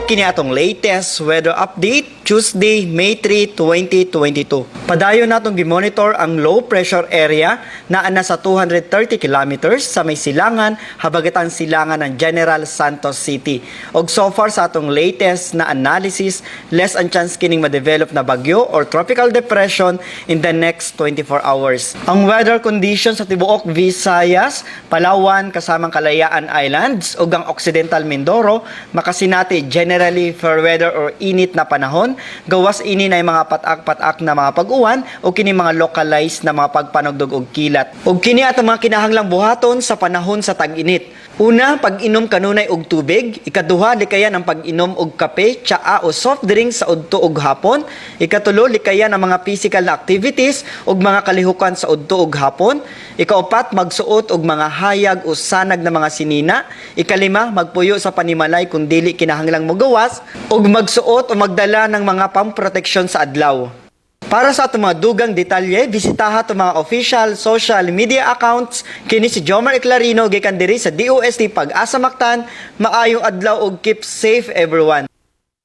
Kini atong latest weather update Tuesday, May 3, 2022. Padayon natong gimonitor ang low pressure area na ana sa 230 kilometers sa may silangan, habagatan silangan ng General Santos City. Og so far sa atong latest na analysis, less ang chance kining ma-develop na bagyo or tropical depression in the next 24 hours. Ang weather conditions sa tibuok Visayas, Palawan kasamang Kalayaan Islands ug ang Occidental Mindoro makasinati generally fair weather or init na panahon. Gawas ini na mga patak-patak na mga pag-uwan o kini mga localized na mga pagpanugdog og kilat. Ug kini atong mga kinahanglang buhaton sa panahon sa tag-init. Una, pag-inom kanunay og tubig. Ikaduha, likayan ang pag-inom og kape, tsaa o soft drinks sa udto og hapon. Ikatulo, likayan ang mga physical na activities ug mga kalihukan sa udto og hapon. Ikaupat, magsuot og mga hayag o sanag na mga sinina. Ikalima, magpuyo sa panimalay kung dili kinahanglang mogawas ug magsuot o magdala ng mga pamproteksyon sa adlaw. Para sa atong mga dugang detalye, bisitaha atong mga official social media accounts. Kini si Jomar Eclarino gikan diri sa DOST Pag-asa Mactan. Maayong adlaw ug keep safe, everyone.